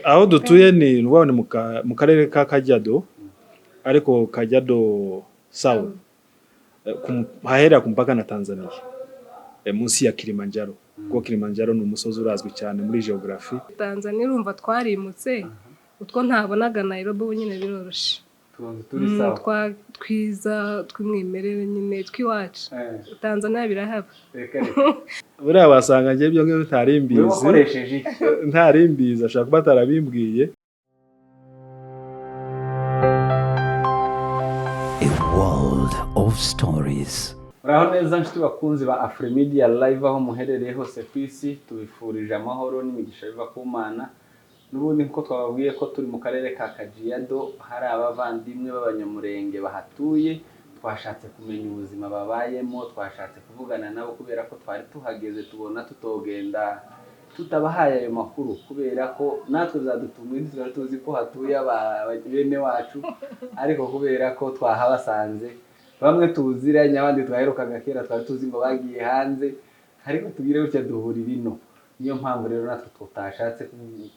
Aho dutuye ni ukuvuga ni mu karere ka Kajiado, ariko Kajiado South. Hahera ku mupaka na Tanzania, munsi ya Kilimanjaro, kuko Kilimanjaro ni umusozi urazwi cyane muri geography. Tanzania, urumva twarimutse, utwo ntabonaga Nairobi ubu nyine biroroshe. Utuntu turi sawa. Twiza tw'umwimerere nyine tw'iwacu. Tanzania birahaba. Reka reka. Buriya wasanga njye ibyo ngibyo ntari Wowe mbizi. wakoresheje iki? Ntari mbizi, ashobora kuba atarabimbwiye. A world of stories. Muraho neza nshuti bakunzi ba Afrimedia Live, aho muherereye hose ku isi, tubifurije amahoro n'imigisha biva ku Mana. N'ubundi nkuko twababwiye ko turi mu karere ka Kajiado, hari abavandimwe b'Abanyamurenge bahatuye. Twashatse kumenya ubuzima babayemo, twashatse kuvugana nabo kubera ko twari tuhageze, tubona tutogenda tutabahaye ayo makuru, kubera ko natwe byadutunguye, ntitwari tuzi ko hatuye bene wacu. Ariko kubera ko twahabasanze, bamwe tuziranye, abandi twaherukaga kera, twari tuzi ngo bagiye hanze, ariko tugire gutya duhurira ino. Niyo mpamvu rero natwe tutashatse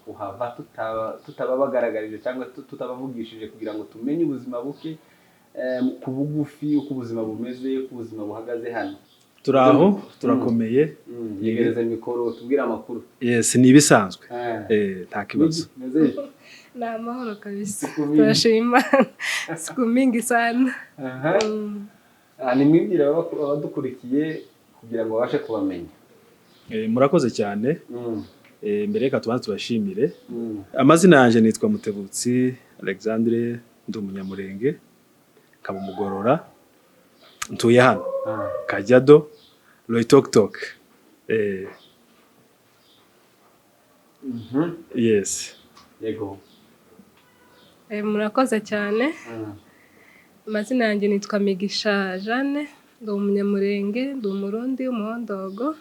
kuhava tutababagaragarije cyangwa tutabavugishije, kugira ngo tumenye ubuzima buke, ku bugufi, uko ubuzima bumeze, uko ubuzima buhagaze hano. Turi aho, turakomeye. Yegereza mikoro, tubwire amakuru. Yes, ni ibisanzwe. Nta kibazo. Meze bite? Ni amahoro kabisa. Siku mingi. Turashima Imana, siku mingi sana. Aha. Nimwibwire abadukurikiye kugira ngo babashe kubamenya. Murakoze cyane. Mbere reka tubanze tubashimire. Amazina yanjye nitwa Mutebutsi Alexandre, ndi Umunyamurenge, nkaba umugorora, ntuye hano Kajiado, Loitoktok. Yes. Yego. Murakoze cyane. Amazina yanjye nitwa Migisha Jeanne, ndi Umunyamurenge, ndi Umurundi w'Umuhondogo,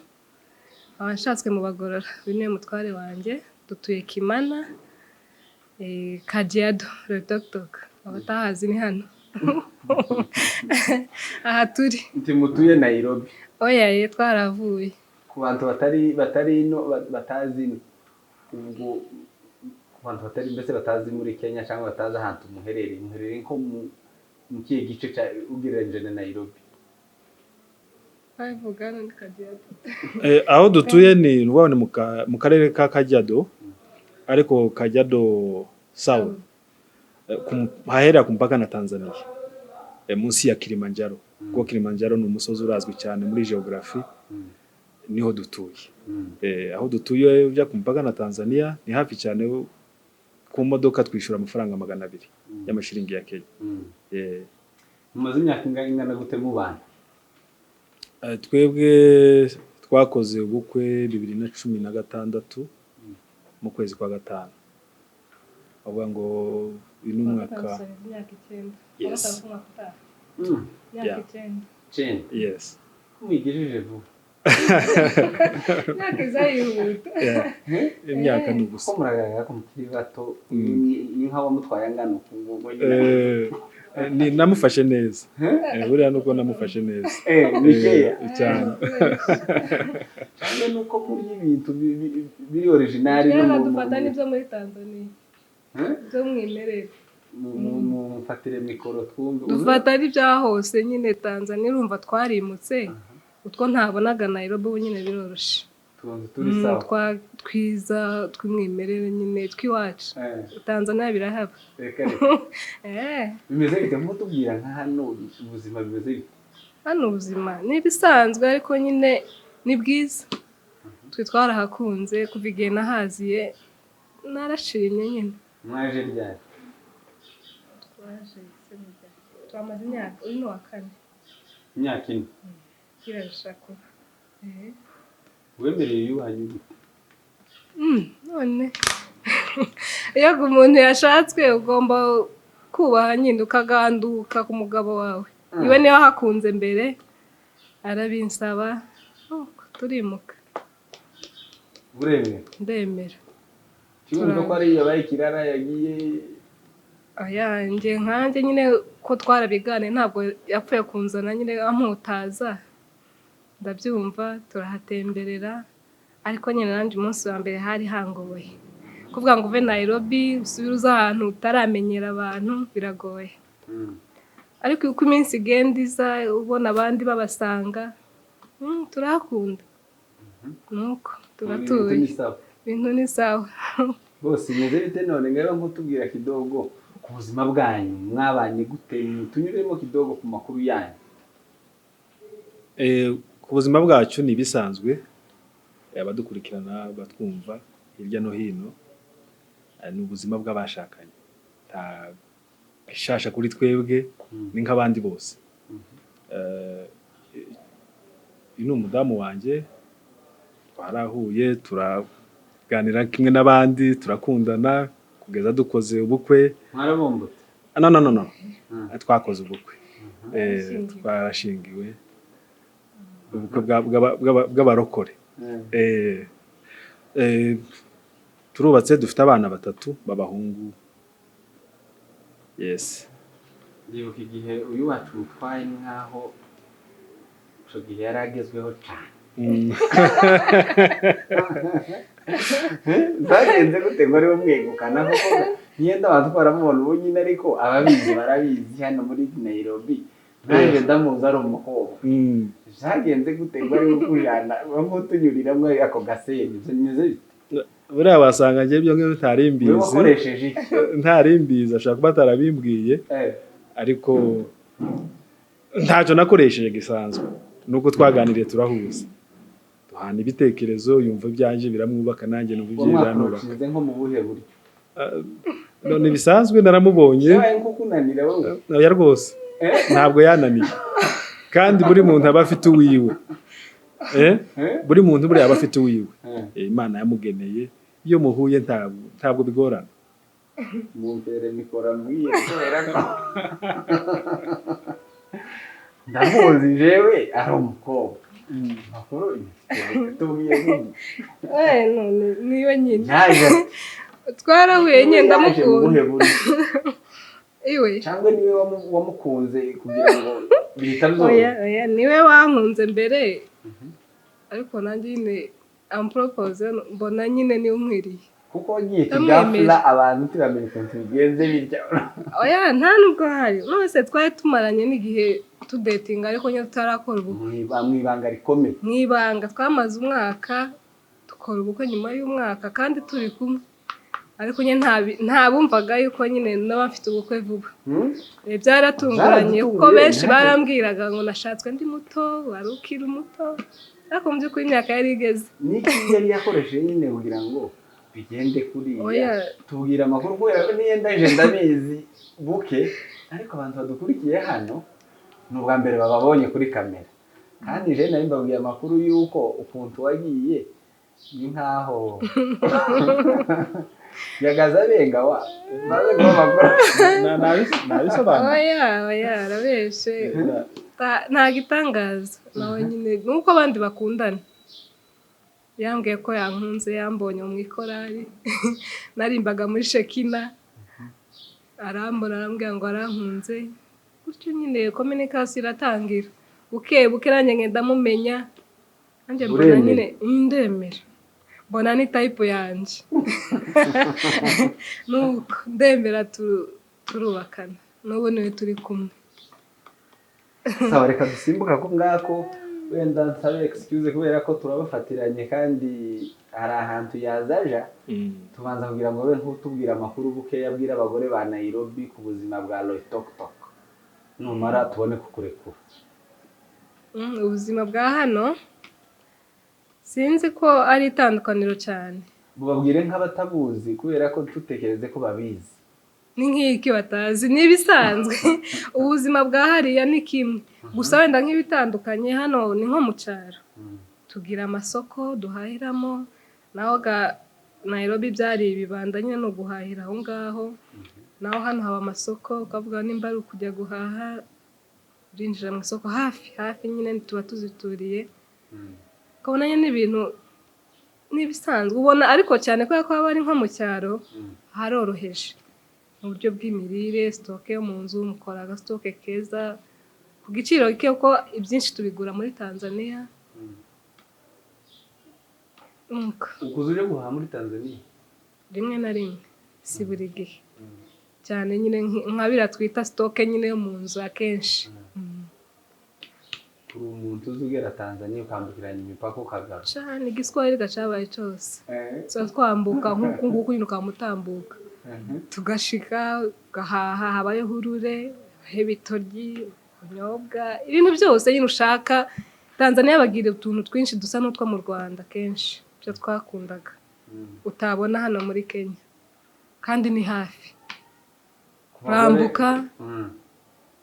nkaba nshatswe mu Bagorora. Uyu niwe mutware wanjye, dutuye Kimana, Kajiado, Loitoktok. Abatahazi ni hano aha turi. Ntimutuye Nairobi? Oya ye, twaravuye. Ku bantu batari ino, batazi ino, ubwo ku bantu batari, mbese batazi muri Kenya cyangwa batazi ahantu muherereye nko mu kihe gice ugereranyije na Nairobi? Babivuga hano ni Kajiado. Aho dutuye ni ukuvuga ni mu karere ka Kajiado, ariko Kajiado South. Hahera ku mupaka na Tanzania, munsi ya Kilimanjaro, kuko Kilimanjaro ni umusozi urazwi cyane muri geography. Niho dutuye. Aho dutuye ujya ku mupaka na Tanzania ni hafi cyane, ku modoka twishyura amafaranga 200 y'amashiringi ya Kenya. Mumaze imyaka ingana gute mubana? Twebwe twakoze ubukwe 2016 mu kwezi kwa gatanu, bavuga ngo uyu ni umwaka. Imyaka 9. Yes. Wa gatanu umwaka utaha. Imyaka 9. 9? Yes. Ko muyigejeje vuba? Imyaka izayihuta. Yeah. Imyaka ni ubusa. Ko muragaragara ko mukiri bato, ni nk'aho wamutwaye angana uku nguku nyine. Namufashe neza. Buriya nuko namufashe neza. Mikeya. Cyane. Cyangwa nuko murya ibintu biri original no Rero dufata n'ibyo muri Tanzania by'umwimerere. Mufatire mikoro twumve. Dufata n'ibya hose nyine. Tanzania, urumva twarimutse, utwo ntabonaga Nairobi ubu nyine biroroshe. Utuntu turi sawa. Twiza tw'umwimerere nyine tw'iwacu. Tanzania birahaba. Reka reka. Bimeze bite? Mutubwira nka hano ubuzima bimeze bite? Hano ubuzima ni ibisanzwe, ariko nyine ni bwiza, twe twarahakunze kuva igihe nahaziye, narashimye nyine. Mwaje ryari? Twaje twamaze imyaka, uyu ni uwa kane. Imyaka 4? Kirarusha kuba. Wemereye iwanyu gute? None iyo umuntu yashatswe ugomba kubaha nyine, ukaganduka ku mugabo wawe. Iwe niba hakunze mbere arabinsaba, oh, turimuka. Uremera? Ndemera. Cyumva ko ari yabaye ikirara yagiye? Oya, njye nkanjye nyine ko twarabiganiriye, ntabwo yapfuye kunzana nyine amputaza, ndabyumva, turahatemberera, ariko nyine nanjye umunsi wa mbere hari hangoye. Kuvuga ngo uve Nairobi usubire uza ahantu utaramenyera abantu biragoye. Ariko uko iminsi igenda iza, ubona abandi babasanga, turahakunda, nuko turatuye. Ni sawa. Ibintu ni sawa. Bose bimeze bite none? Ngaho nkutubwira kidogo ku buzima bwanyu, mwabanye gute? Tunyuremo kidogo ku makuru yanyu. Ku buzima bwacu ni ibisanzwe. Abadukurikirana batwumva hirya no hino, ni ubuzima bw'abashakanye, nta gishasha kuri twebwe, ni nk'abandi bose. Uyu ni umudamu wanjye, twarahuye, turaganira kimwe n'abandi, turakundana kugeza dukoze ubukwe. Mwarabumbutse? Ah, no, no, no, no. Twakoze ubukwe. Twarashyingiwe. Twarashingiwe, ubukwe bw'abarokore. Turubatse, dufite abana batatu b'abahungu, yes. Ndibuka igihe uyu wacu mutwaye, ni nkaho icyo gihe yari agezweho cyane. Zagenze gute ngo ariwe mwegukana? Kuko ntiyenda abantu baramubona ubu nyine, ariko ababizi barabizi hano muri Nairobi, nanjye ndamuzi ari umukobwa. Zagenze gute ngo ariwe ukujana, nk'utunyuriramo ako gasenyi? Bimeze bite? Buriya wasanga njye ibyo ngibyo ntari Wowe mbizi. Wakoresheje iki? Ntari mbizi, ashobora kuba atarabimbwiye. Ariko ntacyo nakoresheje gisanzwe, nuko twaganiriye, turahuza, duhana ibitekerezo, yumva ibyanjye biramwubaka, nanjye numva ibye biranubaka. Wamwapproachinze nko mu buhe buryo? None bisanzwe, naramubonye. Yabaye nko kunanira wowe? Oya rwose. Ntabwo yananiye, kandi buri muntu aba afite uwiwe. Buri muntu buriya aba afite uwiwe. Imana yamugeneye, iyo muhuye ntabwo bigorana. Mumpere mikoro ambwiye, kubera ko ndamuzi jewe ari umukobwa. Makuru tubwiye nyine. None niwe nyine. Yaje Twarahuye nyine. Yaje mu Ndamukunda. buhe buryo? Iwe. Cyangwa niwe wamukunze kugira ngo bihita Oya. byoroha? Oya, niwe wankunze mbere, ariko nanjye nyine ampropose, mbona nyine niwe unkwiriye. Kuko wagiye Ndamwemera. kigafura, abantu ntibamenye ukuntu bigenze bitya. Oya, nta nubwo hari none twari tumaranye n'igihe tudatinga, ariko nyine tutarakora ubukwe. Mu ibanga rikomeye. Mu ibanga. Twamaze umwaka, dukora ubukwe nyuma y'umwaka kandi turi kumwe, ariko nyine nta bumvaga yuko nyine naba mfite ubukwe vuba. Byaratunguranye kuko Byaradutunguye, benshi barambwiraga ngo nashatswe ndi muto, wari ukiri muto, ariko mu by'ukuri imyaka yari igeze. Niki yari yakoresheje nyine kugira ngo bigende kuriya? Oya. Tubwira amakuru, kubera ko niyo ndaje ndabizi buke, ariko abantu badukurikiye hano ni ubwa mbere bababonye kuri kamera, kandi je nari mbabwiye amakuru y'uko ukuntu wagiye ni nkaho yagaza abenga wa maze guha amakuru. Nabisobanura. Oya, oya, arabeshe. Nta gitangaza, nawe nyine nuko abandi bakundana. Yambwiye ko yankunze, yambonye mu ikorari narimbaga muri Shekina, arambona, arambwira ngo arankunze. Gutyo nyine communication iratangira buke buke, nanjye ngenda mumenya, nanjye mbona Uremera? nyine ndemera, mbona ni type yanjye, nuko ndemera, turubakana, n'ubu niwe turi kumwe. Sawa, reka dusimbuka ko ngako, wenda nsabe excuse kubera ko turabafatiranye kandi hari ahantu yazaja. Tubanza kugira ngo be nk'utubwira amakuru bukeya, abwira abagore ba Nairobi ku buzima bwa Loitoktok, numara tubone kukurekura. Ubuzima bwa hano sinzi ko ari itandukaniro cyane. Bubabwire nk'abatabuzi, kubera ko tutekereze ko babizi. Ni nk'iki batazi? Ni ibisanzwe, ubuzima bwa hariya ni kimwe gusa, wenda nk'ibitandukanye hano ni nko mu cyaro, tugira amasoko duhahiramo, naho ga Nairobi byari ibibanda nyine, ni uguhahira aho ngaho. Naho hano haba amasoko, ukavuga nimba ari ukujya guhaha, urinjira mu isoko hafi hafi nyine, tuba tuzituriye, ukabona nyine ibintu n'ibisanzwe ubona, ariko cyane kubera ko haba ari nko mu cyaro, haroroheje mu buryo bw'imirire, stock yo mu nzu, mukora agastock keza ku giciro gike, kuko ibyinshi tubigura muri Tanzania. Nuko. Ukuze uje guhaha muri Tanzania? Rimwe na rimwe, si buri gihe cyane nyine, nka biriya twita stock nyine yo mu nzu akenshi. Uri umuntu uzi ugera Tanzania ukambukiranya imipaka ukagaruka? Cyane, igiswahili gacabaye cyose. Tuba twambuka nk'uku nguku nyine, ukamutambuka tugashika ugahaha, habayo hurure, ibitoryi, ubunyobwa, ibintu byose nyine ushaka. Tanzania bagira utuntu twinshi dusa n'utwo mu Rwanda kenshi, ibyo twakundaga utabona hano muri Kenya, kandi ni hafi. Ku bagore- Urambuka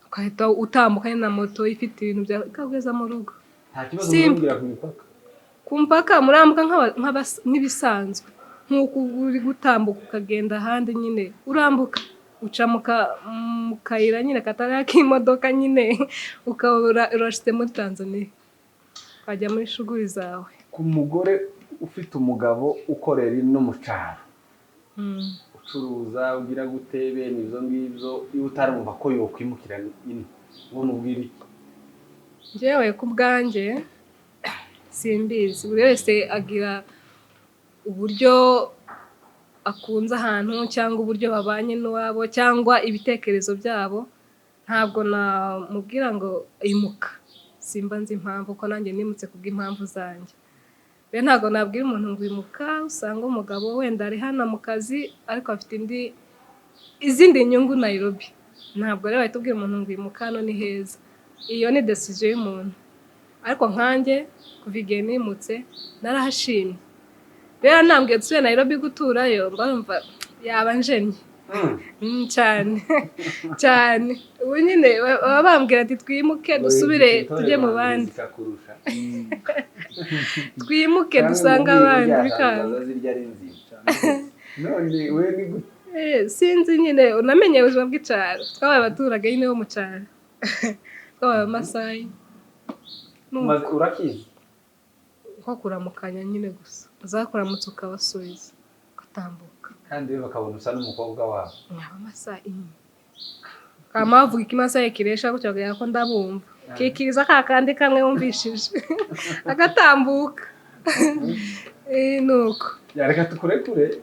ugahita utambuka nyine na moto ifite ibintu byawe ikakugeza mu rugo. Nta kibazo? Simba. Murambwira ku mipaka. Ku mupaka murambuka nk'ibisanzwe, nk'uko uri gutambuka ukagenda ahandi nyine, urambuka uca mu kayira nyine katari ak'imodoka nyine, ukaba urashitse muri Tanzania, ukajya muri shughuli zawe. Ku mugore ufite umugabo ukorera ino mu cyaro, ucuruza, ugira gute, bene ibyo ngibyo, iyo utarumva ko yokwimukira ino, uwo mubwira iki? Njyewe ku bwanjye simbizi, buri wese agira uburyo akunze ahantu cyangwa uburyo babanye n'uwabo cyangwa ibitekerezo byabo. Ntabwo namubwira ngo imuka, simba nzi impamvu, ko nanjye nimutse kubw'impamvu zanjye. Rero ntabwo nabwira umuntu ngo imuka, usanga umugabo wenda ari hano mu kazi ariko afite izindi nyungu Nairobi. Ntabwo rero wahita ubwira umuntu ngo imuka, hano ni heza. Iyo ni decision y'umuntu. Ariko nkanjye kuva igihe nimutse narahashimye. Rero nambwiye dusubire Nairobi guturayo, mba numva yaba njennye. Cyane cyane. Ubu nyine baba bambwira ati twimuke dusubire tujye mu bandi, zikakurusha. Twimuke dusange abandi bikanga. Zirya ari nzima, none we ni gute? Sinzi nyine, unamenye ubuzima bw'icyaro, twabaye abaturage nyine bo mu cyaro, twabaye abamasayi. Urakizi? Nko kuramukanya nyine gusa, uzakuramutsa ukabasubiza ugatambuka. Kandi we bakabona usa n'umukobwa wabo. Abamasayi kama bavuga ikimasayi kiresha gutyo, bakagira ko ndabumva, kikiriza ka kandi kamwe wumvishije agatambuka. Nuko. Ya, reka tukurekure.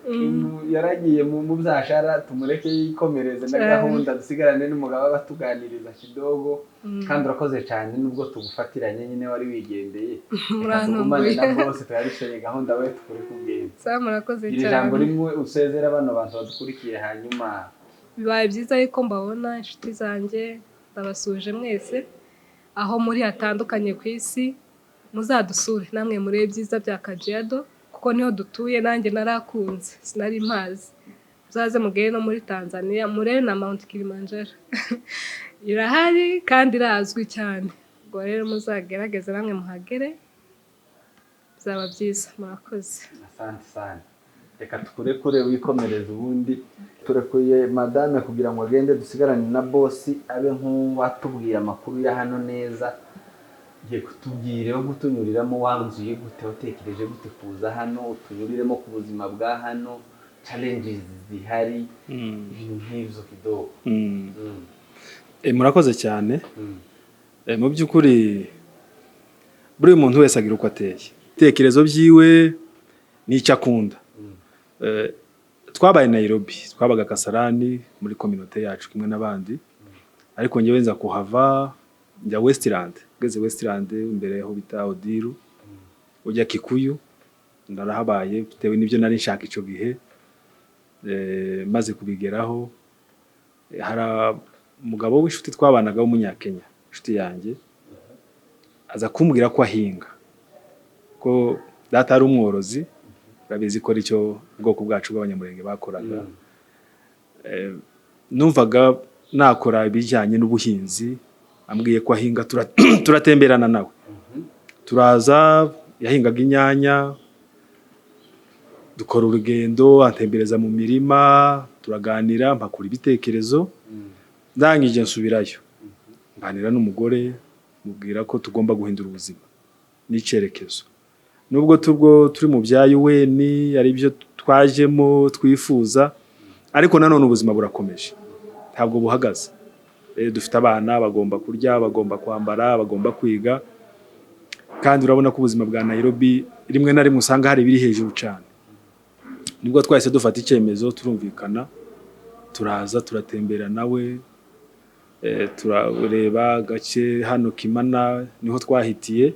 Yaragiye mu byashara, tumureke yikomereze na gahunda, dusigarane n'umugabo abatuganiriza kidogo. Kandi urakoze cyane, nubwo tugufatiranye nyine wari wigendeye. Reka Murantunguye. tugumane na bose, turabishanye gahunda, we tukureke ugende. Sawa, murakoze Iri jambo cyane. rimwe usezera bano bantu badukurikiye, hanyuma Bibaye byiza yuko mbabona, inshuti zanjye, ndabasuje mwese aho muri hatandukanye ku isi. Muzadusure namwe murebe ibyiza bya Kajiado, kuko niho dutuye. Nanjye narakunze, sinari mpazi. Muzaze mugere no muri Tanzania murebe na Mount Kilimanjaro, irahari kandi irazwi cyane. Ubwo rero muzagerageze namwe muhagere, bizaba byiza. Murakoze. Asante sana, reka tukurekure wikomereze. Ubundi turekuye madame kugira ngo agende, dusigarane na bosi abe nk'uwatubwiye amakuru ya hano neza. Ngiye kutubwira yo kutunyuriramo, wanzuye gute, watekereje gute kuza hano, utunyuriremo ku buzima bwa hano, challenges zihari, ibintu nk'ibyo kidogo. Murakoze cyane. Mu by'ukuri buri muntu wese agira uko ateye, ibitekerezo byiwe n'icyo akunda. Twabaye Nairobi, twabaga Kasarani muri communauté yacu kimwe n'abandi, ariko njyewe nza kuhava njya Westland. Ngeze Westland imbere aho bita Odiru ujya Kikuyu, ndarahabaye bitewe n'ibyo nari nshaka icyo gihe. Maze kubigeraho, hari umugabo w'inshuti twabanaga w'umunyakenya, inshuti yanjye, aza kumbwira ko ahinga, ko data ari umworozi. Urabizi ko aricyo ubwoko bwacu bw'Abanyamurenge bakoraga. Numvaga nakora ibijyanye n'ubuhinzi. Ambwiye ko ahinga, turatemberana nawe, turaza, yahingaga inyanya, dukora urugendo, antembereza mu mirima, turaganira, mpakura ibitekerezo. Ndangije nsubirayo, nganira n'umugore, mubwira ko tugomba guhindura ubuzima n'icyerekezo, nubwo tubwo turi mu bya UN ari byo twajemo twifuza, ariko nanone ubuzima burakomeje, ntabwo buhagaze. Dufite abana bagomba kurya, bagomba kwambara, bagomba kwiga, kandi urabona ko ubuzima bwa Nairobi rimwe na rimwe usanga hari ibiri hejuru cyane. Nibwo twahise dufata icyemezo, turumvikana, turaza turatembera nawe, turareba agace hano Kimana niho twahitiye.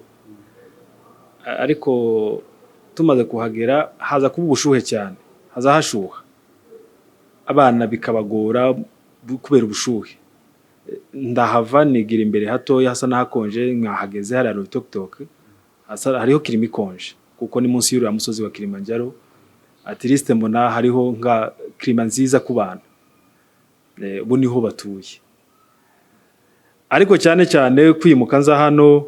Ariko tumaze kuhagera haza kuba ubushuhe cyane, haza hashuha, abana bikabagora kubera ubushuhe. Ndahava nigira imbere hatoya hasa n'ahakonje, nkahageze hariya Loitokitok hariho climat ikonje kuko ni munsi y'uriya musozi wa Kilimanjaro. At least mbona hariho nka climat nziza ku bana. Ubu niho batuye. Ariko cyane cyane kwimuka nza hano,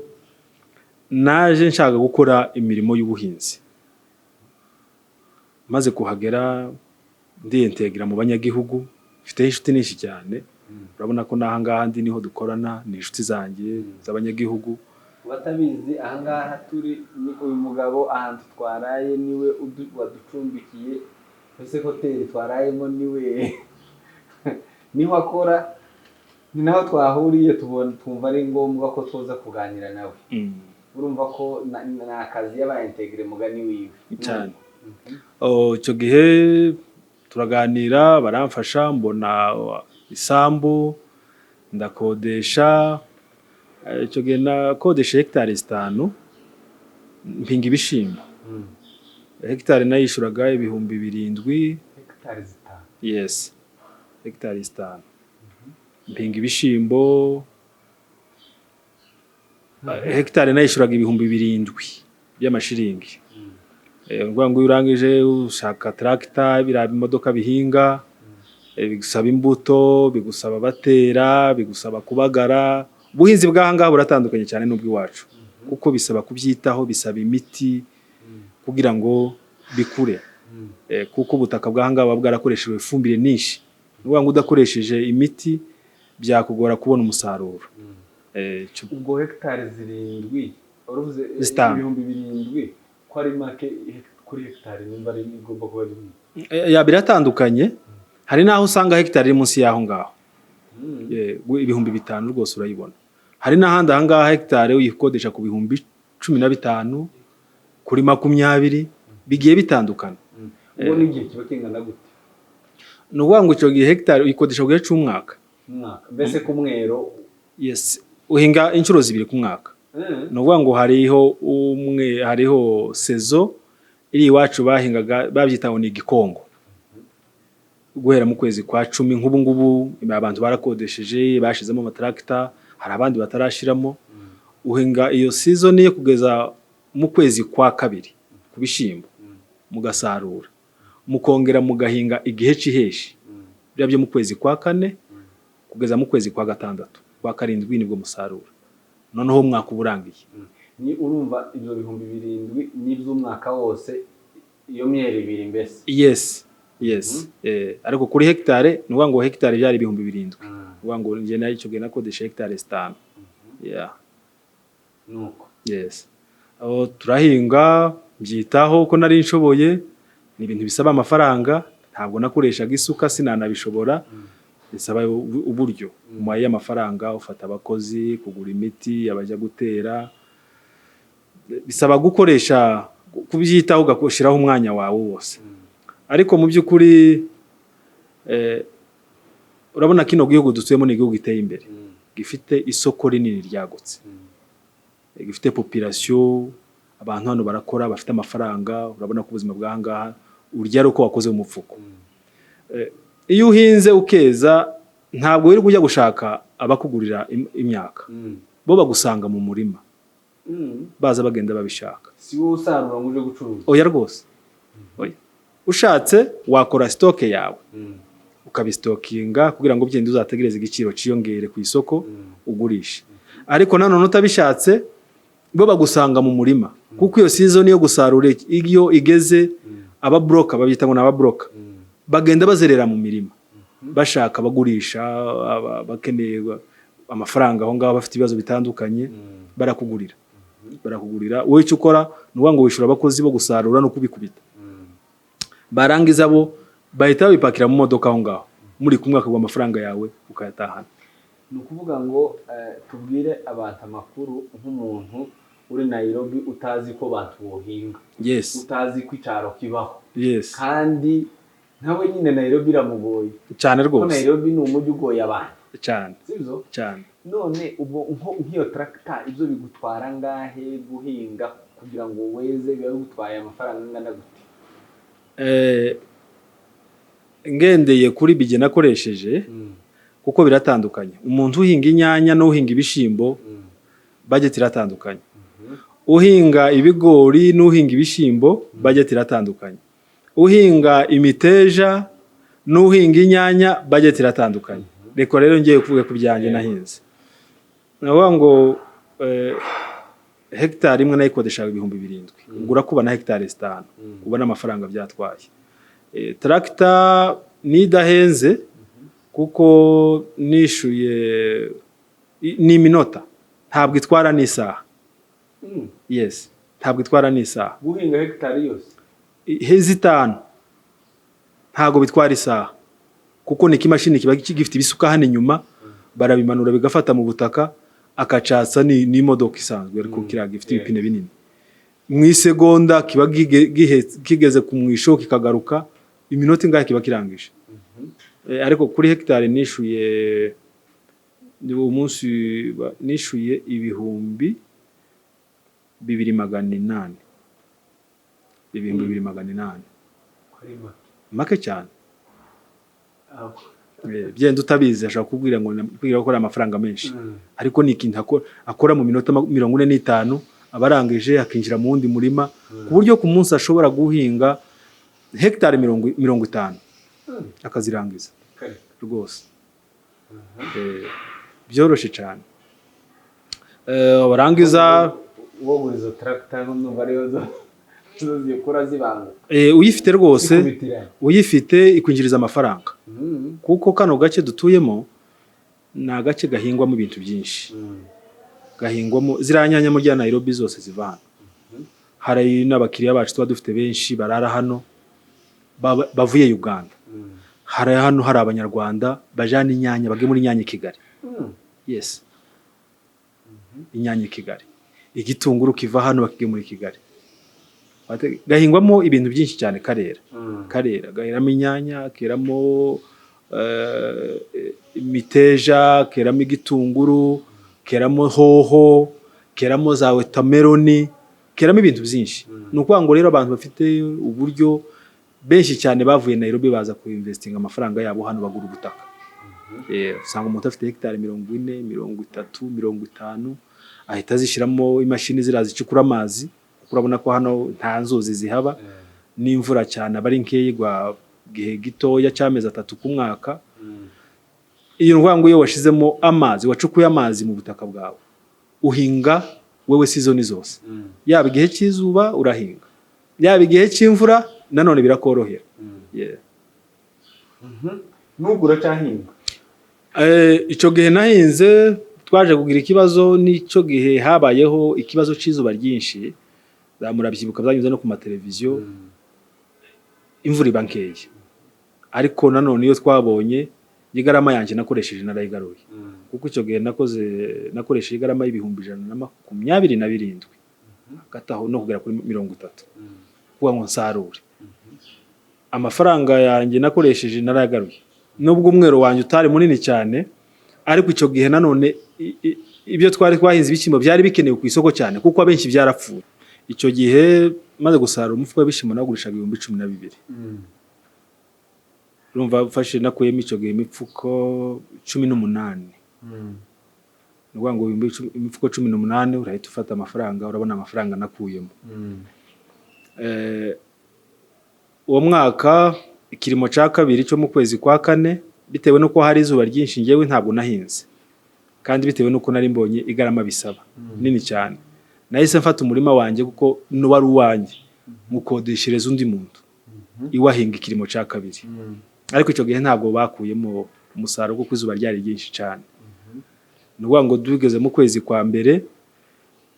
naje nshaka gukora imirimo y'ubuhinzi. Maze kuhagera ndiyentegra mu banyagihugu, mfiteho inshuti nyinshi cyane. Urabona ko n'aha ngaha ndi niho dukorana, ni inshuti zanjye z'abanyagihugu. Batabizi, ahangaha turi ni uyu mugabo, ahantu twaraye niwe waducumbikiye, mbese hoteli twarayemo niwe niho akora, ni naho twahuriye, tubona twumva ari ngombwa ko tuza kuganira nawe. Urumva ko ni akazi yabaye intégré mugani wiwe. Cyane. Oh, icyo gihe turaganira, baramfasha, mbona isambu ndakodesha. Icyo gihe nakodesha hegitari 5, mpinga ibishimbo. Hegitari nayishuraga 7,000. Hegitari 5? Yes, hegitari 5, mpinga ibishimbo. Hegitari nayishuraga 7,000 by'amashiringi. Ukuvuga ngo iyo urangije ushaka tractor, biriya bimodoka bihinga, bigusaba imbuto, bigusaba batera, bigusaba kubagara. Ubuhinzi bw'aha ngaha buratandukanye cyane n'ubw'iwacu kuko bisaba kubyitaho, bisaba imiti kugira ngo bikure. Kuko ubutaka bw'aha ngaha buba bwarakoreshejwe ifumbire nyinshi. Ni ukuvuga ngo udakoresheje imiti byakugora kubona umusaruro. Ubwo hegitari 7 waruvuze, 5. 7,000 ko ari make kuri hegitari, nimba ari igomba kuba ari nini? Ya, biratandukanye, hari n'aho usanga hegitari iri munsi y'aho ngaho. 5,000 rwose urayibona. Hari n'ahandi aha ngaha hegitari uyikodesha ku 15,000, kuri 20, bigiye bitandukana. Ubwo n'igihe kiba kingana gute? Ni ukuvuga ngo icyo gihe hegitari uyikodesha ku gihe cy'umwaka. Umwaka mbese ku mwero? Yes, uhinga inshuro zibiri ku mwaka. Ni ukuvuga ngo hariho umwe, hariho saison iri iwacu bahingaga babyita ngo ni igikongo, guhera mu kwezi kwa 10. Nk'ubu ngubu abantu barakodesheje, bashizemo amatractor, hari abandi batarashiramo. Uhinga iyo season yo kugeza mu kwezi kwa kabiri ku bishyimbo, mugasarura, mukongera mugahinga igihe cy'iheshi, biriya byo mu kwezi kwa kane kugeza mu kwezi kwa gatandatu, kwa karindwi nibwo musarura, noneho umwaka uba urangiye. Ni urumva ibyo 7,000 n'iby'umwaka wose, iyo myero ibiri mbese? Yes. Ariko kuri hegitare, ni ukuvuga ngo hegitare byari 7,000. Ni ukuvuga ngo njye nayo icyo gihe nakodesha hegitare 5, yeah. Nuko. Yes, aho turahinga, mbyitaho uko nari nshoboye. Ni ibintu bisaba amafaranga, ntabwo nakoreshaga isuka, sinanabishobora. Bisaba uburyo umuhaye y'amafaranga, ufata abakozi, kugura imiti, abajya gutera, bisaba gukoresha, kubyitaho, ugashyiraho umwanya wawe wose. Ariko mu by'ukuri urabona kino gihugu dutuyemo ni igihugu giteye imbere, gifite isoko rinini ryagutse, gifite population, abantu hano barakora, bafite amafaranga. Urabona ko ubuzima bw'aha ngaha urya ari uko wakoze mu mufuko. Iyo uhinze ukeza, ntabwo wirirwa ujya gushaka abakugurira imyaka, bo bagusanga mu murima, baza bagenda babishaka. Si wowe usarura ngo uje gucuruza? Oya rwose, oya. Ushatse wakora stock yawe, ukabistockinga kugira ngo byenda uzategereze igiciro ciyongere ku isoko, ugurishe. Ariko nanone utabishatse, bo bagusanga mu murima, kuko iyo season yo gusarura iyo igeze, aba broker, babyita ngo ni aba broker, bagenda bazerera mu mirima bashaka abagurisha, bakeneye amafaranga aho ngaho, bafite ibibazo bitandukanye, barakugurira, barakugurira. Wowe icyo ukora ni ukuvuga ngo wishyura abakozi bo gusarura no kubikubita, barangiza bo bahita babipakira mu modoka aho ngaho muri kumwe, bakaguha amafaranga yawe ukayatahana. Ni ukuvuga ngo tubwire abantu amakuru, nk'umuntu uri Nairobi utazi ko bantu bohinga, utazi ko icyaro kibaho. Yes. Kandi nawe nyine Nairobi iramugoye. Cyane. Kuko Rwose. Nairobi ni umujyi ugoye abantu. Cyane. Sibyo? Cyane. None ubwo nk'iyo tractor, ibyo bigutwara angahe guhinga kugira ngo weze? Biba bigutwaye amafaranga angana gute? Ngendeye kuri budget nakoresheje, kuko biratandukanye, umuntu uhinga inyanya n'uhinga ibishyimbo, budget iratandukanye. Uhinga ibigori n'uhinga ibishyimbo, budget iratandukanye. Uhinga imiteja n'uhinga inyanya, budget iratandukanye. Reka rero ngiye kuvuga ku byanjye nahinze. Ni ukuvuga ngo hegitari imwe nayikodeshaga 7000. Ubwo urakuba na hegitari 5, ubona amafaranga byatwaye. Tractor nidahenze, kuko nishuye ni iminota, ntabwo itwara n'isaha. Yes, ntabwo itwara n'isaha. Guhinga hegitari yose? 5 ntabwo bitwara isaha, kuko ni ikimashini kiba gifite ibisuka hano inyuma, barabimanura bigafata mu butaka, akacatsa n'imodoka isanzwe, ariko kiriya gifite ibipine binini, mu isegonda kiba kigeze ku mwisho, kikagaruka, iminota ingahe kiba kirangije. Ariko kuri hegitari nishuye, ni uwo munsi nishuye 2800, 2800. Kuri make. Make cyane. Aho. Byenda utabizi ashobora kukubwira ngo kubwira ko ari amafaranga menshi, ariko ni ikintu akora mu minota 45, aba arangije, akinjira mu wundi murima, ku buryo ku munsi ashobora guhinga hegitari 50 akazirangiza. Kare. Rwose. Byoroshye cyane. Warangiza Wowe izo tractor numva ariyo zo zikora zibanguka. Uyifite rwose. Zikubitiranye. Uyifite ikwinjiriza amafaranga, kuko kano gace dutuyemo ni agace gahingwamo ibintu byinshi. Gahingwamo ziriya nyanya muri Nairobi zose ziva hano. Hari n'abakiriya bacu tuba dufite benshi barara hano bavuye Uganda. Hari hano hari Abanyarwanda bajana inyanya, bagemura inyanya i Kigali. Yes, inyanya i Kigali, igitunguru kiva hano bakigemura i Kigali. Gahingwamo ibintu byinshi cyane, karera. Karera, gaheramo inyanya, keramo imiteja, keramo igitunguru, keramo hoho, keramo za watermelon, keramo ibintu byinshi. Ni ukuvuga ngo rero abantu bafite uburyo benshi cyane bavuye Nairobi baza kuinvestinga amafaranga yabo hano, bagura ubutaka. Usanga umuntu afite hegitari 40, 30, 50, ahita azishyiramo imashini ziriya zicukura amazi, kuko urabona ko hano nta nzuzi zihaba, n'imvura cyane aba ari nkeya, igwa gihe gitoya cy'amezi 3 ku mwaka. Iyo ni ukuvuga ngo iyo washizemo amazi, wacukuye amazi mu butaka bwawe, uhinga wewe season zose. Yaba igihe cy'izuba urahinga, yaba igihe cy'imvura nanone birakorohera. Yeah. N'ubwo uracyahinga? Icyo gihe nahinze twaje kugira ikibazo, n'icyo gihe habayeho ikibazo cy'izuba ryinshi. Murabyibuka, byanyuze no ku mateleviziyo, imvura iba nkeya. Ariko nanone iyo twabonye, igarama yanjye nakoresheje narayigaruye, kuko icyo gihe nakoresheje igarama y'127,000, hagati aho no kugera kuri 30, kugira ngo nsarure. Amafaranga yanjye nakoresheje narayagaruye, nubwo umwero wanjye utari munini cyane. Ariko icyo gihe nanone ibyo twari twahinze, ibishyimbo, byari bikenewe ku isoko cyane, kuko abenshi byarapfuye. Icyo gihe maze gusarura umufuka w'ibishyimbo nagurishaga 12,000. Urumva ufashe, nakuyemo icyo gihe imifuko 18. Ni ukuvuga ngo imifuko 18, urahita ufata amafaranga, urabona amafaranga nakuyemo. Uwo mwaka ikirimo cya kabiri cyo mu kwezi kwa kane, bitewe n'uko hari izuba ryinshi, ngewe ntabwo nahinze. Kandi bitewe n'uko nari mbonye igarama bisaba nini cyane, nahise mfata umurima wanjye, kuko wari uwanjye, mukodeshereza undi muntu, iwe ahinga ikirimo cya kabiri. Ariko icyo gihe ntabwo bakuyemo umusaruro, kuko izuba ryari ryinshi cyane. Ni ukuvuga ngo tugeze mu kwezi kwa mbere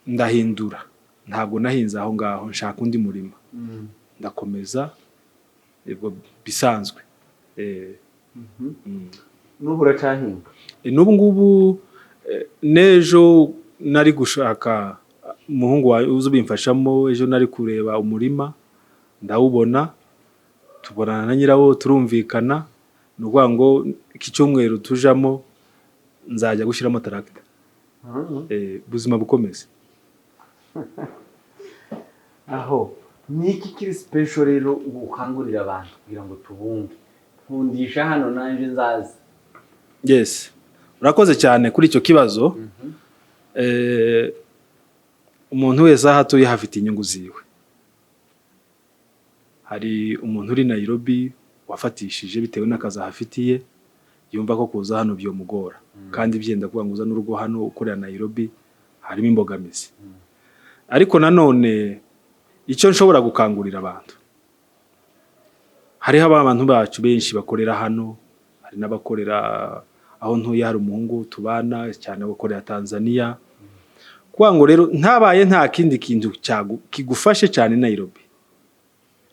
ndahindura, ntabwo nahinze aho ngaho, nshaka undi murima, ndakomeza ubwo bisanzwe. N'ubu uracyahinga? N'ubu ngubu, n'ejo nari gushaka umuhungu wawe uza ubimfashamo. Ejo nari kureba umurima ndawubona. Tubonana na nyirawo, turumvikana. Ni ukuvuga ngo iki cyumweru tujamo nzajya gushyiramo tractor. Ubuzima bukomeze. Aho ni iki kiri special rero ukangurira abantu kugira ngo tubunge? Nkundisha hano nanjye nzazi. Yes, urakoze cyane kuri icyo kibazo. Umuntu wese aho atuye hafite inyungu ziwe. Hari umuntu uri Nairobi wafatishije bitewe n'akazi ahafitiye, yumva ko kuza hano byomugora, kandi byenda kuvuga ngo uzane urugo hano ukorera Nairobi harimo imbogamizi. Ariko nanone icyo nshobora gukangurira abantu, hariho abantu bacu benshi bakorera hano, hari n'abakorera aho ntuye. Hari umuhungu tubana cyane bakorera Tanzania. Kuvuga ngo rero ntabaye nta kindi kintu kigufashe cyane Nairobi,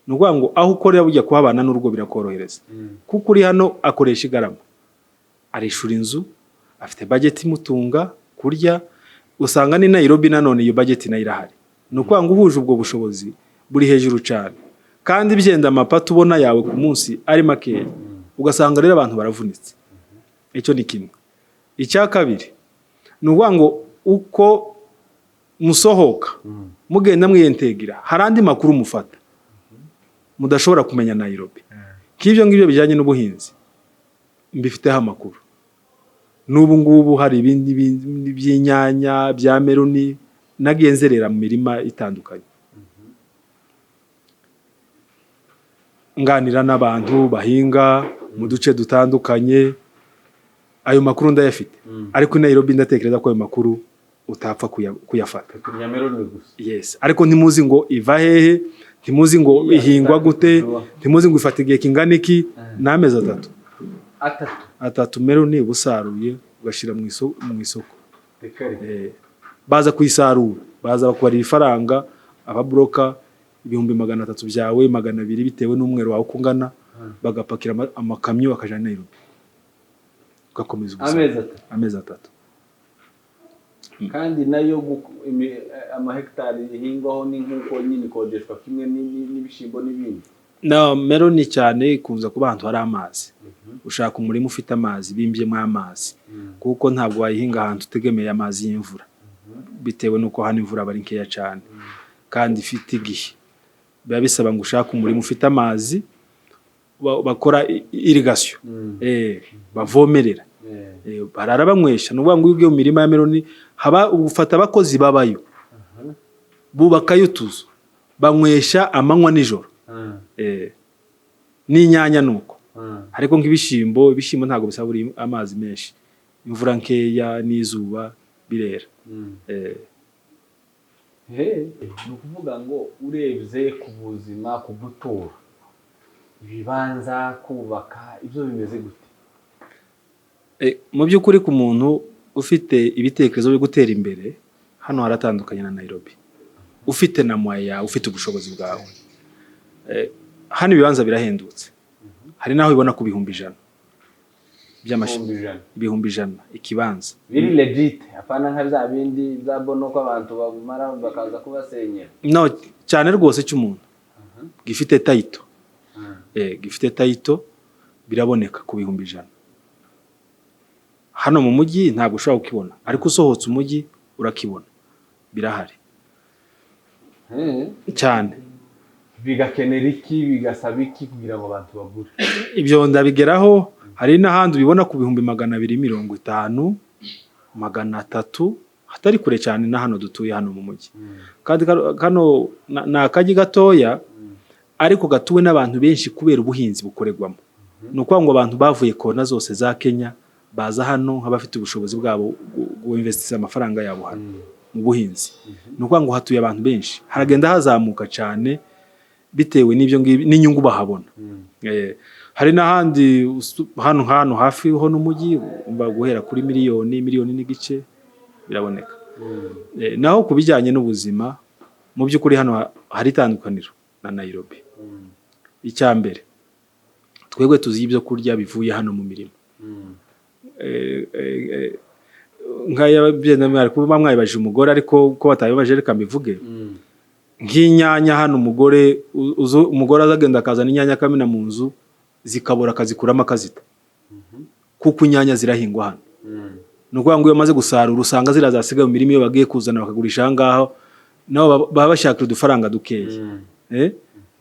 ni ukuvuga ngo aho ukorera bujya kuhabana n'urugo birakorohereza, kuko uri hano akoresha igarama, arishura inzu, afite budget imutunga kurya. Usanga ni Nairobi nanone iyo budget nayo irahari. Ni ukuvuga ngo uhuje ubwo bushobozi buri hejuru cyane, kandi byenda amapato ubona yawe ku munsi ari makeya, ugasanga rero abantu baravunitse. Icyo ni kimwe. Icya kabiri ni ukuvuga ngo uko musohoka mugenda mwiyentegira, hari andi makuru mufata mudashobora kumenya Nairobi, nk'ibyo ngibyo bijyanye n'ubuhinzi mbifiteho amakuru. N'ubu ngubu hari ibindi by'inyanya, bya meloni, nagiye nzerera mu mirima itandukanye, nganira n'abantu bahinga mu duce dutandukanye. Ayo makuru ndayafite, ariko i Nairobi ndatekereza ko ayo makuru utapfa kuyafata. Kurya meloni gusa. Yes, ariko ntimuzi ngo iva hehe, ntimuzi ngo Iya, ihingwa gute, vuba. ntimuzi ngo ifata igihe kingana iki. Ni amezi 3. 3? 3 meloni uba usaruye, ugashyira mu isoko. Reka reka. Baza kuyisarura, baza bakubarira ifaranga ababroka, 300,000 byawe, 200, bitewe n'umweru wawe uko ungana, bagapakira amakamyo bakajana Nairobi, ugakomeza ubuzima. Amezi 3? Amezi 3. Kandi nayo amahegitari ihingwaho ni nk'uko nyine ikodeshwa kimwe n'ibishyimbo n'ibindi? Na meloni cyane ikunze kuba ahantu hari amazi. Ushaka umurima ufite amazi, bimbyemo amazi, kuko ntabwo wayihinga ahantu utegemeye amazi y'imvura, bitewe n'uko hano imvura aba ari nkeya cyane kandi ifite igihe. Biba bisaba ngo ushake umurima ufite amazi, bakora irrigation, bavomerera. Barara banywesha. Ni ukuvuga ngo iyo ugiye mu mirima ya meloni haba ufata abakozi babayo, bubakayo utuzu, banywesha amanywa nijoro. N'inyanya nuko. Ariko nk'ibishyimbo, ibishyimbo ntabwo bisaba buri amazi menshi, imvura nkeya n'izuba birera. He, ni ukuvuga ngo urebye ku buzima, ku gutura, ibibanza, kubaka, ibyo bimeze gute? Mu by'ukuri ku muntu ufite ibitekerezo byo gutera imbere, hano haratandukanye na Nairobi. Ufite na moyens yawe, ufite ubushobozi bwawe, hano ibibanza birahendutse. Hari n'aho ubibona ku 100,000 100,000? 100,000 ikibanza. Biri legit, apana nka bya bindi bya bono ko abantu bamara bakaza kubasenyera? No, cyane rwose, cy'umuntu gifite title. Gifite title biraboneka ku 100,000. Hano mu mujyi ntabwo ushobora kukibona, ariko usohotse umujyi urakibona, birahari cyane. Bigakenera iki, bigasaba iki kugira ngo abantu bagure? Ibyo ndabigeraho. Hari n'ahandi ubibona ku 250,000, 300,000, hatari kure cyane na hano dutuye hano mu mujyi. Kandi kano ni akajyi gatoya ariko gatuwe n'abantu benshi kubera ubuhinzi bukorerwamo. Ni ukuvuga ngo abantu bavuye kona zose za Kenya baza hano nk'abafite ubushobozi bwabo guinvestisa amafaranga yabo hano mu buhinzi. Ni ukuvuga ngo hatuye abantu benshi, haragenda hazamuka cyane bitewe n'ibyo ngibyo n'inyungu bahabona. Hari n'ahandi hano hano hafi ho n'umujyi, umva guhera kuri miliyoni, miliyoni n'igice biraboneka. Naho ku bijyanye n'ubuzima, mu by'ukuri hano hari itandukaniro na Nairobi. Icya mbere, twebwe tuzi ibyo kurya bivuye hano mu mirima. Nk'aya byenda mwari kuba mwabibajije umugore, ariko ko batabibaje reka mbivuge. Nk'inyanya hano, umugore umugore azagenda akazana inyanya akamena mu nzu, zikabora, akazikuramo akazita, kuko inyanya zirahingwa hano. Ni ukuvuga ngo iyo bamaze gusarura, usanga ziriya zasigaye mu mirima, iyo bagiye kuzana bakagurisha aha ngaho, nabo baba bashakira udufaranga dukeya.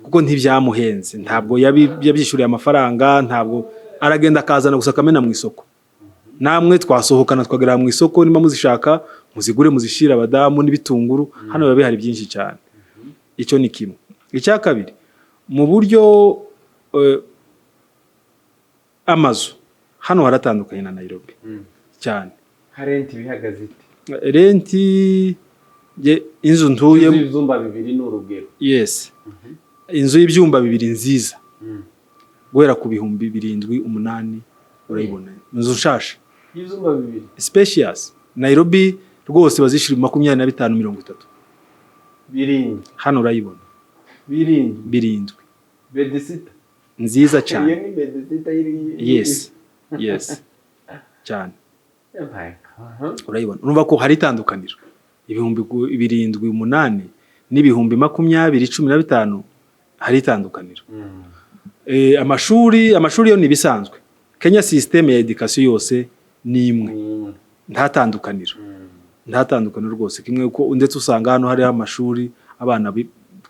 Kuko ntibyamuhenze, ntabwo yabyishyuriye amafaranga, ntabwo aragenda akazana gusa akamena mu isoko. Namwe twasohokana twagera mu isoko, niba muzishaka muzigure, muzishire abadamu. N'ibitunguru hano biba bihari byinshi cyane. Icyo ni kimwe. Icya kabiri, mu buryo amazu hano haratandukanye na Nairobi cyane. Nka rent bihagaze ite? Rent inzu ntuye Inzu y'ibyumba 2 ni urugero. Yes, inzu y'ibyumba 2 nziza, guhera ku 7,000, 8,000 urayibona, inzu nshasha. Y'ibyumba 2? Spacious. Nairobi rwose bazishyura 25, 30. 7. Hano urayibona. 7? 7. Bedsitter? Nziza Iyo cyane. Ni bedsitter iri? Yes, cyane. Yabaye. Aha. Urayibona, urumva ko hari itandukaniro, 7,000, 8,000 n'ibihumbi 20, 15, hari itandukaniro. Amashuri yo ni ibisanzwe. Kenya système ya éducation yose ni imwe. Nta tandukaniro, nta tandukaniro rwose. Kimwe uko ndetse usanga hano hariho amashuri abana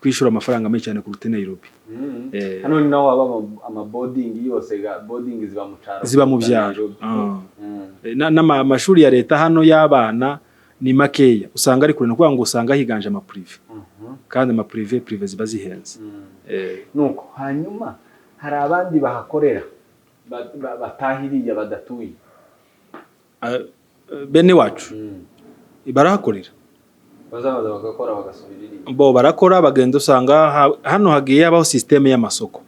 twishyura amafaranga menshi cyane kuruta i Nairobi. Hano ni naho haba amaboarding yose, boarding ziba mu cyaro. Ziba mu byaro. Nairobi. Ah. N'amashuri ya leta hano y'abana ni makeya, usanga ari kure. Ni ukuvuga ngo usanga higanje amaprivé, kandi amaprivé, privé ziba zihenze. Nuko hanyuma hari abandi bahakorera batahiriye, badatuye? Bene wacu barahakorera. Bazabaza bagakora bagasubira iriya? Bo barakora, bagenda. Usanga hano hagiye habaho système y'amasoko.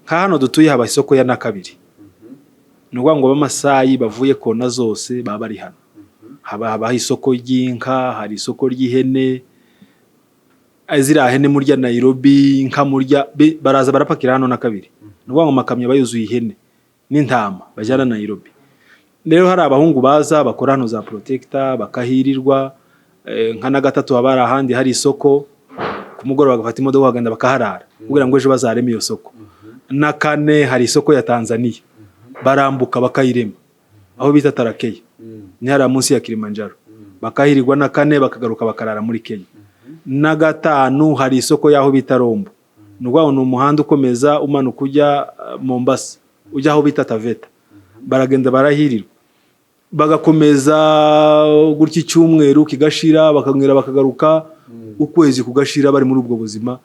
Nka hano dutuye haba isoko ya na kabiri, ni ukuvuga ngo b'Amasayi bavuye kona zose baba bari hano. Habaho isoko ry'inka, hari isoko ry'ihene. Ziriya hene murya Nairobi, inka murya, baraza barapakira hano na kabiri. Ni ukuvuga ngo amakamyo aba yuzuye ihene n'intama bajyana Nairobi. Rero hari abahungu baza bakora hano za protector, bakahirirwa. Nka na gatatu haba hari ahandi hari isoko, ku mugoroba bagafata imodoka bakagenda bakaharara kugira ngo ejo bazareme iyo soko. Na kane hari isoko ya Tanzania, barambuka bakayirema aho bita Tarakeya, ni hariya munsi ya Kilimanjaro, bakahirirwa. Na kane bakagaruka bakarara muri Kenya. Na gatanu hari isoko y'aho bita Rombo, ni ukuvuga ngo ni umuhanda ukomeza umanuka ujya Mombasa, ujya aho bita Taveta, baragenda barahirirwa, bagakomeza gutya icyumweru kigashira, bakongera bakagaruka, ukwezi kugashira bari muri ubwo buzima.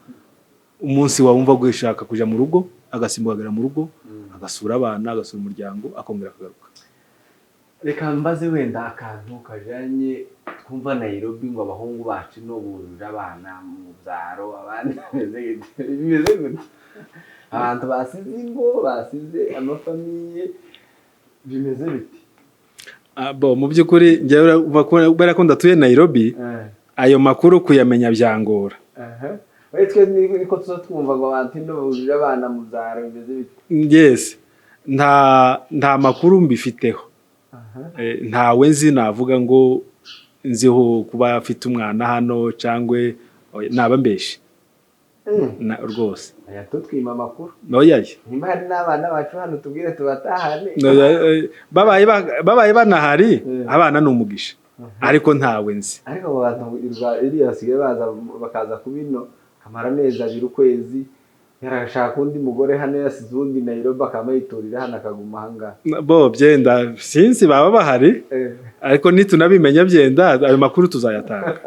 Umunsi wumva gushaka kujya mu rugo, agasimbuka akagera mu rugo, agasura abana, agasura umuryango, akongera akagaruka. Reka mbaze wenda akantu kajanye, twumva Nairobi ngo abahungu bacu no bujuje abana mu byaro, abandi bimeze gute? Bimeze gute? Abantu basize ingo, basize amafamille, bimeze biti? Ah, bo mu by'ukuri njyewe kubera ko ndatuye Nairobi, ayo makuru kuyamenya byangora. Aha. We twe niko tuza twumva ngo abantu ino bujuje abana mu byaro, bimeze bite? Yes, nta makuru mbifiteho. Ntawe nzi navuga ngo nziho kuba afite umwana hano cyangwa oya, naba mbeshe. Rwose. Aya tutwima amakuru. Oya. Nimba hari n'abana bacu hano, tubwire tubatahane. Oya, babaye banahari, abana ni umugisha, ariko ntawe nzi. Ariko abo bantu iriya basigaye baza, bakaza kubino akamara amezi 2, ukwezi, yarashaka undi mugore hano, yasize uwundi Nairobi, akaba yiturira hano, akaguma ahangaha. Bo byenda sinzi baba bahari, ariko nitunabimenya byenda ayo makuru tuzayatanga.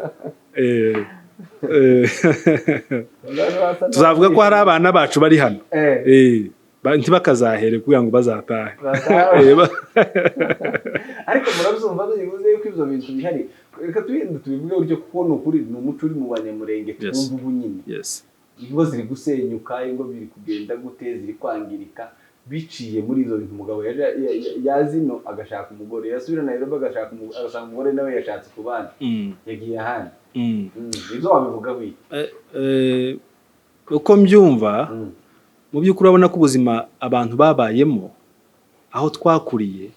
Tuzavuga ko hari abana bacu bari hano. Ntibakazahere kugira ngo bazatahe. Batahe. Eh. Ariko murabyumva byibuze yuko ibyo bintu bihari. Reka tugende tubivuge gutyo, kuko ni ukuri, ni umuco uri mu Banyamurenge. Twumva ubu nyine ingo ziri gusenyuka, ingo biri kugenda gute, ziri kwangirika biciye muri ibyo bintu. Umugabo yazino agashaka umugore, yasubira Nairobi agashaka agasanga umugore nawe yashatse ku bandi, yagiye ahandi. Ibyo wabivuga wiki? Uko mbyumva, mu by'ukuri urabona ko ubuzima abantu babayemo aho twakuriye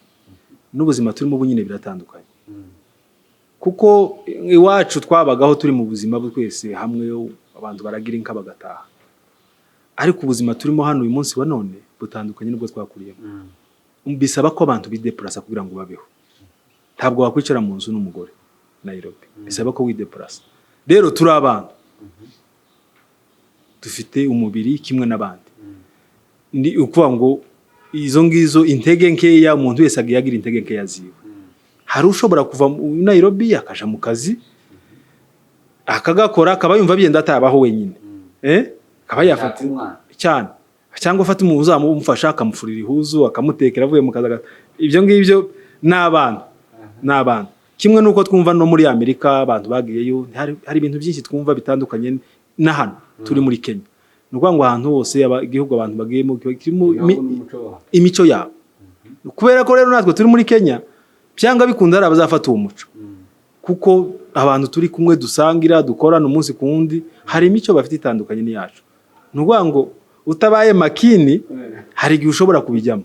n'ubuzima turimo ubu nyine biratandukanye, kuko iwacu twabagaho turi mu buzima twese hamwe. Abantu baragira inka bagataha, ariko ubuzima turimo hano uyu munsi wa none butandukanye n'ubwo twakuriyemo. Bisaba ko abantu bidepurasa kugira ngo babeho. Ntabwo wakwicara mu nzu n'umugore Nairobi, bisaba ko widepurasa. Rero turi abantu, dufite umubiri kimwe n'abandi. Ni ukuvuga ngo izo ngizo intege nkeya, umuntu wese agiye agira intege nkeya ziwe. Hari ushobora kuva mu Nairobi akaja mu kazi akagakora, akaba yumva bigenda atabaho wenyine, akaba yafata Umwana. Cyane, cyangwa afata umuntu uzamufasha, akamufurira ihuzu, akamutekera avuye mu kazi, ibyo ngibyo ni abana, ni abantu kimwe n'uko twumva no muri Amerika abantu bagiyeyo. Hari ibintu byinshi twumva bitandukanye na hano turi muri Kenya. Ni ukuvuga ngo ahantu hose igihugu abantu bagiyemo kiba kirimo Ibihugu n'umuco wabo. Imico yabo. Kubera ko rero natwe turi muri Kenya, byanga bikunda hari abazafata uwo muco, kuko abantu turi kumwe, dusangira, dukorana umunsi ku wundi, hari imico bafite itandukanye n'iyacu. Ni ukuvuga ngo utabaye makini, hari igihe ushobora kubijyamo,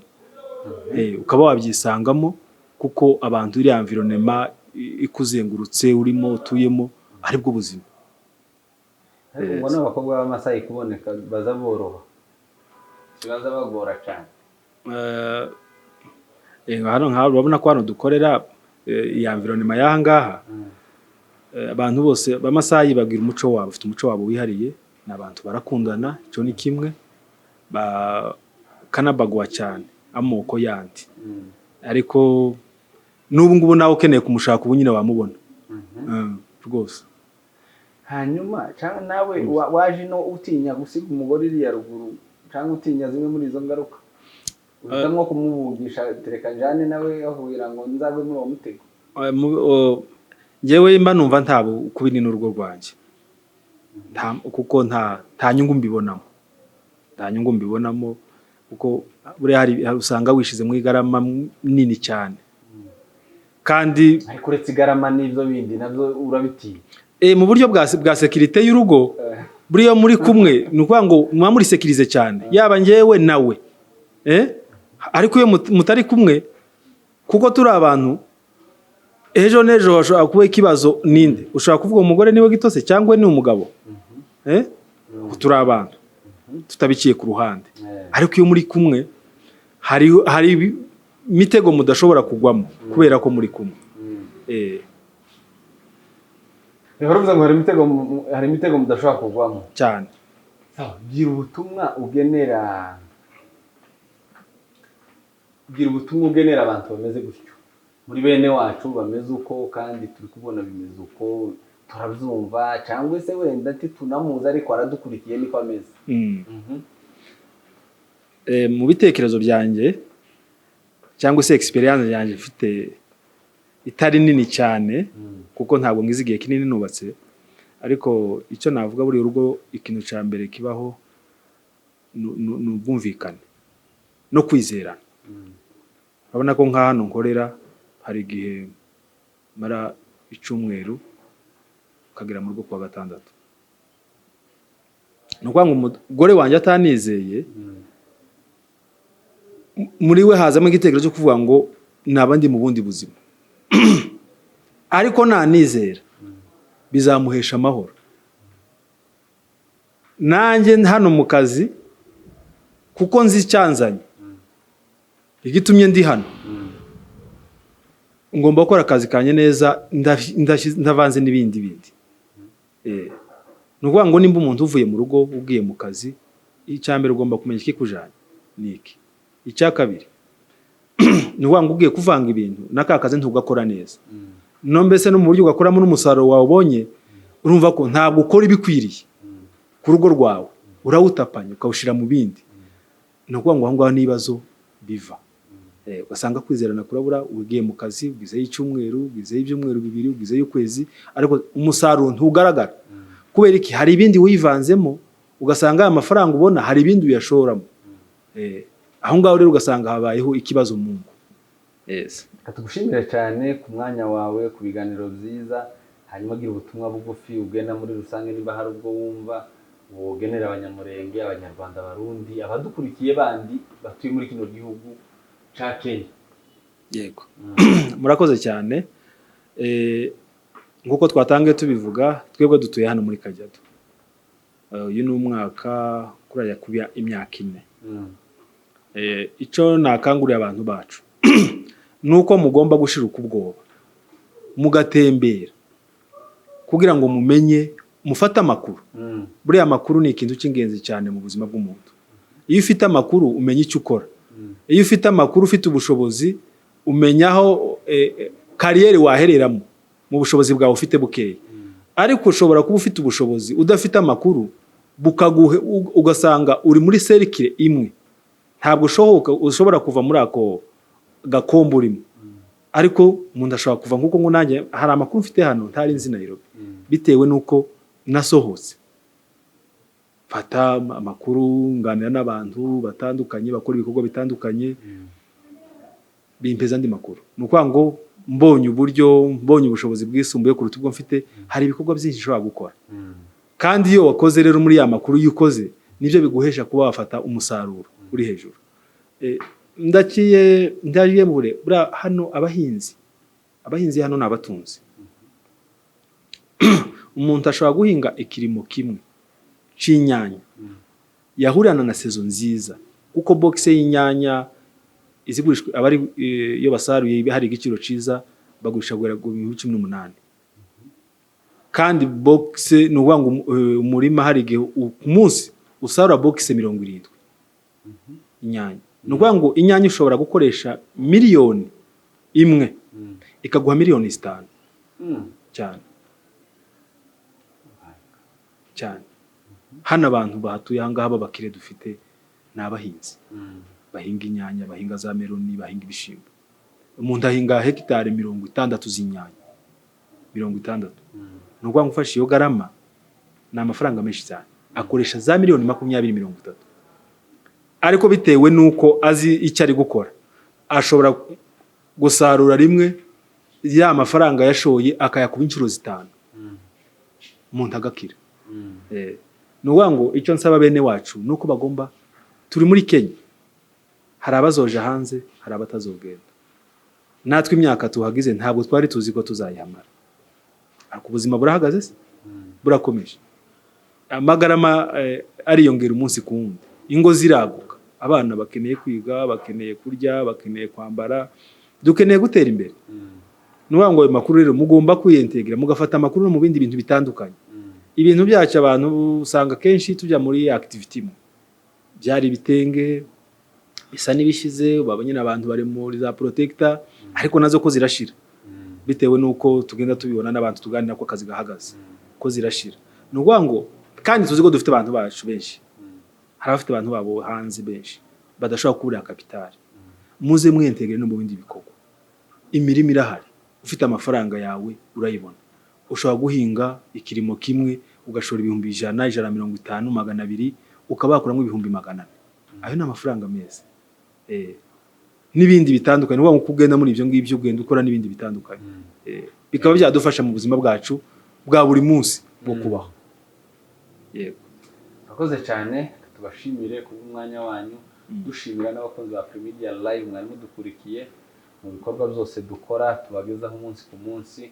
ukaba wabyisangamo, kuko abantu iriya environment ikuzengurutse urimo, utuyemo, aribwo buzima. Ariko ngo n'abakobwa b'Amasayi kuboneka baza boroha, kibaza bagora cyane. Hano nka urabona ko hano dukorera, iyi environment y'aha ngaha, abantu bose b'Amasayi bagira umuco wabo, bafite umuco wabo wihariye. Ni abantu barakundana, icyo ni kimwe, bakanabagwa cyane amoko yandi. Ariko n'ubu ngubu nawe ukeneye kumushaka ubu nyine wamubona. Rwose. Hanyuma cyangwa nawe waje ino utinya gusiga umugore iriya ruguru, cyangwa utinya zimwe muri izo ngaruka, uhitamo kumuvugisha tereka njane nawe aho kugira ngo nzagwe muri uwo mutego? Njyewe mba numva ntabo kubini n'urugo rwanjye. Kuko nta nyungu mbibonamo, nta nyungu mbibonamo, kuko buriya hari usanga wishize mu igarama nini cyane kandi Ariko uretse igarama n'ibyo bindi nabyo urabitinya? Mu buryo bwa sécurité y'urugo, buriya muri kumwe ni ukuvuga ngo muba muri sécurisé cyane, yaba njyewe nawe, ariko iyo mutari kumwe, kuko turi abantu, ejo n'ejo hashobora kuba ikibazo. Ninde ushobora kuvuga umugore niwe gitose cyangwa ni umugabo? Turi abantu tutabiciye ku ruhande. Ariko iyo muri kumwe hari imitego mudashobora kugwamo kubera ko muri kumwe. Uravuze ngo hari imitego mudashobora kugwamo. Cyane. Sawa, gira ubutumwa ugenera abantu bameze gutyo muri bene wacu, bameze uko, kandi turi kubona bimeze uko, turabyumva, cyangwa se wenda ntitunamuzi ariko aradukurikiye, niko ameze. Mu bitekerezo byanjye cyangwa se experience yanjye mfite itari nini cyane, kuko ntabwo ngize igihe kinini nubatse, ariko icyo navuga, buri rugo ikintu cya mbere kibaho ni ubwumvikane no kwizerana. Urabona ko nka hano nkorera hari igihe mara icyumweru, ukagera mu rugo kuwa gatandatu. Ni ukuvuga ngo umugore wanjye atanizeye, muri we hazamo igitekerezo cyo kuvuga ngo naba ndi mu bundi buzima. Ariko nanizera bizamuhesha amahoro. Nanjye hano mu kazi, kuko nzi icyanzanye, igitumye ndi hano, ngomba gukora akazi kanjye neza ndavanze n'ibindi bindi. Ni ukuvuga ngo nimba umuntu uvuye mu rugo ugiye mu kazi, icya mbere ugomba kumenya ikikujanye ni iki. Icya kabiri, ni ukuvuga ngo ugiye kuvanga ibintu na ka kazi ntugakora neza, no mbese no mu buryo ugakoramo n'umusaruro wawe ubonye, urumva ko ntabwo ukora ibikwiriye ku rugo rwawe, urawutapanya ukawushyira mu bindi. Ni ukuvuga ngo aho ngaho n'ibibazo biva. Ugasanga kwizerana kurabura. Ugiye mu kazi, ugizeyo icyumweru, ugizeyo ibyumweru 2, ugizeyo ukwezi, ariko umusaruro ntugaragara. Kubera iki? Hari ibindi wivanzemo, ugasanga aya mafaranga ubona hari ibindi uyashoramo. Aho ngaho rero ugasanga habayeho ikibazo mu ngo. Yes. Reka tugushimire cyane ku mwanya wawe, ku biganiro byiza. Hanyuma gira ubutumwa bugufi ugena muri rusange, niba hari ubwo wumva wogenera Abanyamurenge, Abanyarwanda, Abarundi, abadukurikiye bandi batuye muri kino gihugu ca Kenya. Yego, murakoze cyane. Nk'uko twatangiye tubivuga, twebwe dutuye hano muri Kajiado. Uyu ni umwaka kurajya kuba imyaka 4. Icyo nakanguriye abantu bacu ni uko mugomba gushirika ubwoba, mugatembera kugira ngo mumenye, mufate amakuru. Buriya amakuru ni ikintu cy'ingenzi cyane mu buzima bw'umuntu. Iyo ufite amakuru umenya icyo ukora. Iyo ufite amakuru, ufite ubushobozi, umenya aho carrière wahereramo mu bushobozi bwawe ufite bukeya. Ariko ushobora kuba ufite ubushobozi udafite amakuru, bukaguhe ugasanga uri muri cercle imwe, ntabwo ushoboka ushobora kuva muri ako gakombe urimo. Ariko umuntu ashobora kuva, nk'uko ngo nanjye hari amakuru mfite hano ntari nzi Nairobi, bitewe n'uko nasohotse mfata amakuru, nganira n'abantu batandukanye bakora ibikorwa bitandukanye, bimpeza andi makuru. Ni ukuvuga ngo mbonye uburyo, mbonye ubushobozi bwisumbuye kuruta ubwo mfite, hari ibikorwa byinshi nshobora gukora. Kandi iyo wakoze rero muri ya makuru, iyo ukoze nibyo biguhesha kuba wafata umusaruro uri hejuru. Ndakiye ndagiye bure buriya hano abahinzi hano ni abatunzi. Umuntu ashobora guhinga ikirimo kimwe c'inyanya, yahurirana na saison nziza, kuko box y'inyanya izigurishwa aba ari iyo basaruye hari igiciro ciza, bagurisha guhera ku 18,000. Kandi box ni ukuvuga ngo umurima hari igihe ku munsi usarura box 70 inyanya. Ni ukuvuga ngo inyanya ushobora gukoresha 1 miliyoni ikaguha miliyoni 5. Cyane cyane. Hano abantu bahatuye aha ngaha b'abakire dufite ni abahinzi bahinga inyanya, bahinga za meloni, bahinga ibishimbo. Umuntu ahinga hegitari 60 z'inyanya, 60. Ni ukuvuga ngo ufashe iyo garama ni amafaranga menshi cyane, akoresha za miliyoni 20, 30. Ariko bitewe n'uko azi icyo ari gukora, ashobora gusarura rimwe, ya mafaranga yashoye akayakuba inshuro 5, umuntu agakira. Ni ukuvuga ngo icyo nsaba bene wacu ni uko bagomba, turi muri Kenya, hari abazoja hanze, hari abatazogenda. Natwe imyaka tuhagize ntabwo twari tuzi ko tuzayihamara, ariko ubuzima burahagaze se? Burakomeje. Amagarama ariyongera umunsi ku wundi, ingo ziraguka, abana bakeneye kwiga, bakeneye kurya, bakeneye kwambara, dukeneye gutera imbere. Ni ukuvuga ngo ayo makuru rero mugomba kwiyentegera, mugafata amakuru no mu bindi bintu bitandukanye. Ibintu byacu abantu usanga kenshi tujya muri activity imwe, byari ibitenge bisa n'ibishize, baba nyine abantu bari muri za protector, ariko nazo ko zirashira, bitewe n'uko tugenda tubibona n'abantu tuganira ko akazi gahagaze, ko zirashira. Ni ukuvuga ngo kandi tuzi ko dufite abantu bacu benshi, hari abafite abantu babo hanze benshi badashobora kubura capital. Muze mwiyentegere no mu bindi bikorwa. Imirima irahari, ufite amafaranga yawe urayibona. Ushobora guhinga ikirimo kimwe ugashora 100,000, 150, 200, ukaba wakuramo 400,000. Ayo ni amafaranga meza. N'ibindi bitandukanye. Ni ukuvuga ngo uko ugenda muri ibyo ngibyo, ugenda ukora n'ibindi bitandukanye. Bikaba byadufasha mu buzima bwacu bwa buri munsi bwo kubaho. Yego. Murakoze cyane, tubashimire ku bw'umwanya wanyu, dushimira n'abakozi ba Afrimedia Live mwari mudukurikiye mu bikorwa byose dukora tubagezaho umunsi ku munsi.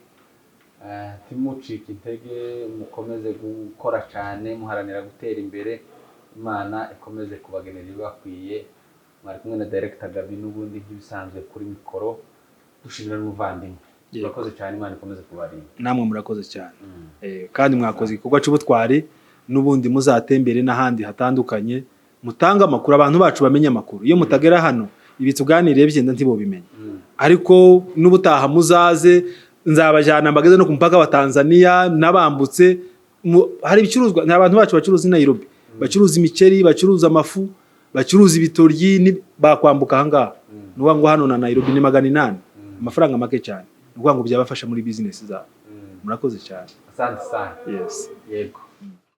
Ntimucike intege, mukomeze gukora cyane muharanira gutera imbere. Imana ikomeze kubagenera ibibakwiye. Mwari kumwe na Director Gabi n'ubundi nk'ibisanzwe kuri mikoro, dushimira n'umuvandimwe. Yego. Murakoze cyane, Imana ikomeze kubarinda. Namwe murakoze cyane. Kandi mwakoze igikorwa cy'ubutwari. N'ubundi muzatembere n'ahandi hatandukanye, mutange amakuru, abantu bacu bamenye amakuru. Iyo mutagera hano, ibi tuganiriye byenda ntibobimenya. Ariko n'ubutaha muzaze, nzabajyana mbageze no ku mupaka wa Tanzania n'abambutse. Hari ibicuruzwa, ni abantu bacu bacuruza i Nairobi, bacuruza imiceri, bacuruza amafu, bacuruza ibitoryi, bakwambuka ahangaha. Ni ukuvuga ngo hano na Nairobi ni 800, amafaranga make cyane. Ni ukuvuga ngo byabafasha muri business zabo. Murakoze cyane. Asante sana. Yes. Yego.